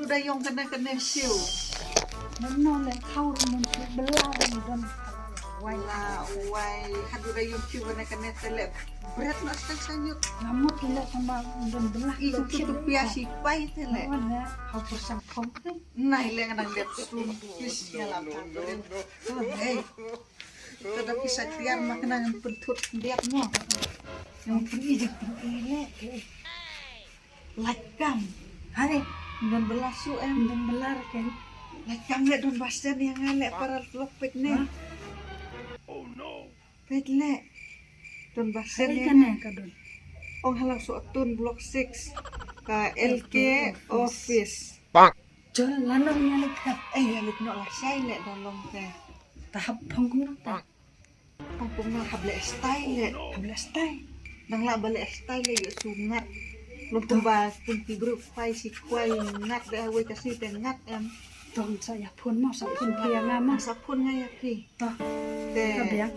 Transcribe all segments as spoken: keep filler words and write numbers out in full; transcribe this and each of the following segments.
Da ïong kane kane siew. Mano le khaw ruh mano siew bela ruh don. Wai la wai. Haduh da ïong siew kane kane te le bret na stang sanyut. Namut le sama don bela. Itu tu pia si pai te le. Wan le. Khaw persang phong te. Nai le ngadang dep sum pis ya la. Hei. Kada pisa tiar ma kena ngan pyntut diat mo. Yang pun ijik pun ile. Lait kam. Hai, don bela su em. Don bela kan. Lait kam le don Bastian yang ngan le para lok pek ne. Pek le. Don Bastian yang kane ka don. Ong halang su atun block six. Ka L K office. Jol lano nya le ka. Eh, ya le no la shai le don long te. Tahap pangkung ta. Pangpung na hap leh style leh. Hap leh style. Nang lah ba leh style leh ïoh su ngat. Lum kumba kum ki bruk pai si kwai ngat deh hawai ka si te ngat em. Tong sa ïa phun mo sa phun phi ïa nga mo. Sa phun nga ïa phi. Toh. Te. Ka biang.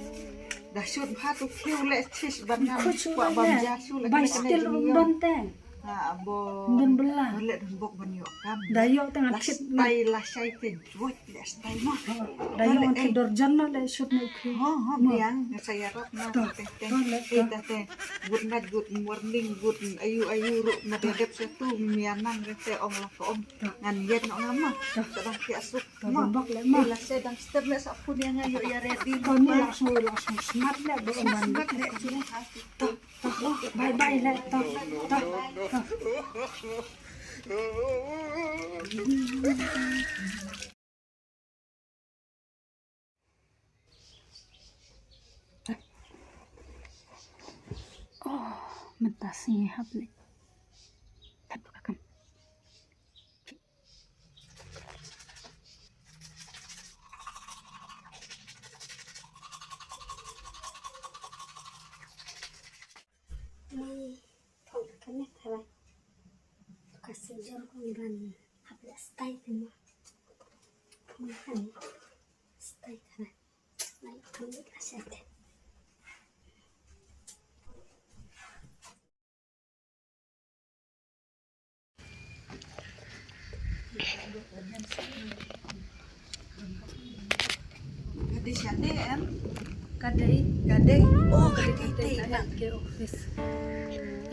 Da shoot bha tu khiu leh chis ban ngam kwah bam ja su leh. Bai stil um don te. Ha, abo. Don bela. Don leh don bok ban ïoh kam. Da ïoh teng akhit. Lastai lasai te. Woi, lastai mah. Da ïoh teng dorjan na leh shoot na ukhi. Ho, ho, biang, nga sa ïarap na. Teng, teng. Eh, ta te. Good night, good morning, good ayu, ayu, ruh, na dep sa tu, mianang, te ong lah ko ong. Ngan yet no ngam mah. Sedang ki asuk. Don bok leh mah. Lasai dang step leh sa pun ïa nga ïoh ïa ready. Tong ni langsung, langsung smart leh, ba ong ban. Smart leh, smart. Toh, toh, bye bye leh, toh, toh, toh. Oh, mynta sngi hap leh. Hap ka kam. Mai phong kane tharai. Ka sejor kong ban hap leh stai tama. Phong kane stai tharai. Mai phong kane ka sete. Ka dei shane em? Ka dei. Ka dei. Oh, ka dei. Ka dei. Ka dei. Ka dei. Ka office.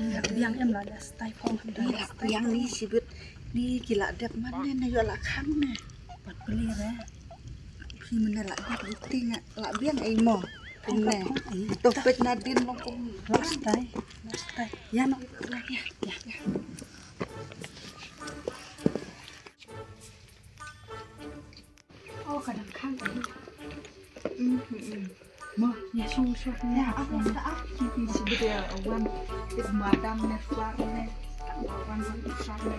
Ïa, biang em la da stai phong. Ïa, biang ni sibit. Ni ki la dep man ne na ïoh la khang ne. Pat peli re. Phi mynne la dep ruti nga la biang ai mo. Mynne. To pet Nadin long kum. Last time. Last time. Ya no. Ya, ya, ya. Oh, kadang khang ai. Hmm, hmm, hmm. Mo, ya song song. Ya, aku tak ah. Ki ki si bida wan. It madam ne far ne. Wan wan far ne.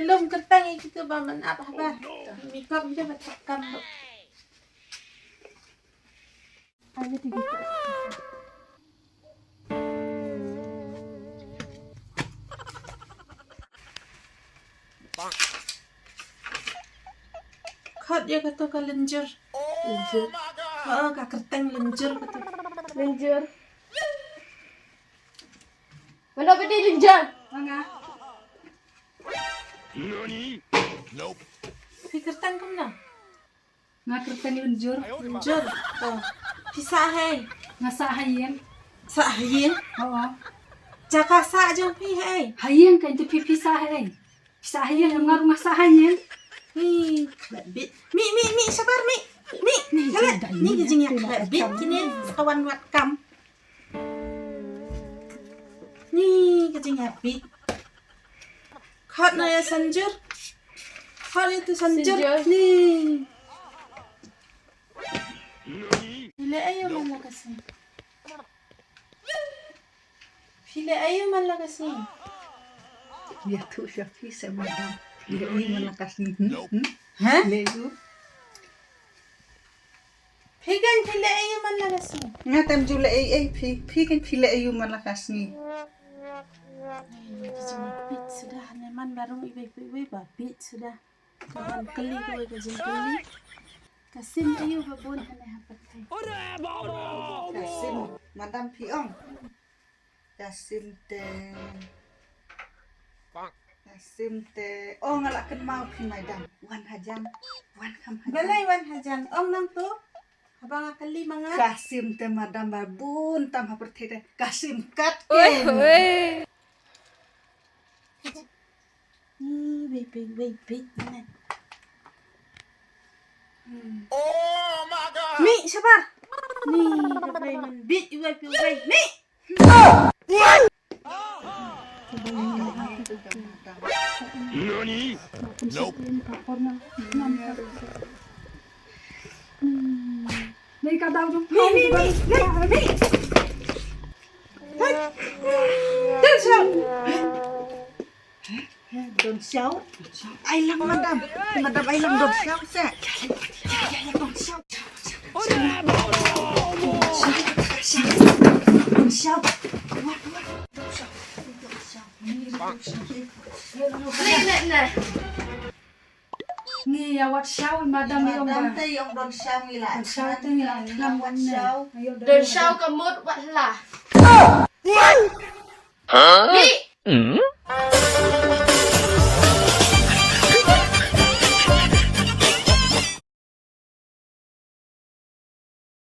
Hello, kyrteng ïa kita ba man ap haba. Makeup kita ba takkan. Khot ïa kato ka lynjur. Lynjur. Oh, ka kyrteng lynjur kato. Lynjur. Mano ba dei lynjur? Nga. Phi kyrteng kumno? Nga kyrteng Lynjur. Lynjur. To. Phi sah ha ei? Nga sah ha ïing. Sah ha ïing? Oo. Jaka sah jong phi ha ei? Ha ïing kan, te phi, phi sah ha ei? Phi sah ha ïing, nga ruh nga sah ha ïing. Hi, khleh bit. Mi, mi, mi, sabar mi. Mi, khleh. Ni ka jingïakhleh bit kine, sa ka wan wad kam. Ni ka jingïabit. Khot na ïa Sanjur. Khot ïa tu Sanjur. Sanjur. Ni. Ni le ayo mala ka Sanjur. Phi leh aïu man la ka sngi? Ïathuh sha phi se madam. Phi leh aïu man la ka sngi? Hmm? Hmm? Ha? Leh aïu? Phi kan phi leh aïu man la ka sngi? Nga tam ju leh ei ei phi. Phi kan phi leh aïu man la ka sngi? Ai, ki jingbieit suda, ne man ba rung iwei pa iwei ba bieit suda. Ka ban kylli kawei ka jingkylli. Ka sim aïu ba bun hane ha pyrthei? Ka sim, madam phi ong. Ka sim te. Ka sim te. Oh, nga la kynmaw phi madam. Wan hajan. Wan kham hajan. Balei wan hajan? Ong nangto. Haba nga kylli ma nga. Ka sim te madam ba bun tam ha pyrthei te. Ka sim kat. Oi, ken. Oi. Ni, wei, wei, wei, wei, mana? Hmm. Oh my God! Mih, shabar! Ni, wei, wei, man, bit, wei, wei, wei, mih! Nani? Nope. Ni ka dau jong. Ni, ni, ni, ni, ni. Hey. Hey. Don Siaw. Don Siaw. Ai lang madam. Madam ai lang Don Siaw se. Ya, ya, ya, Don Siaw. Don Siaw. Don Siaw. Don Siaw. Don Siaw. Ni, ni, ni. Ngi ïa wat Siaw madam ïong ba. Madam te ïong Don Siaw ngi la. Don Siaw te ngi la. Ngi la wat Siaw. Don Siaw ka mut wat la. Ni.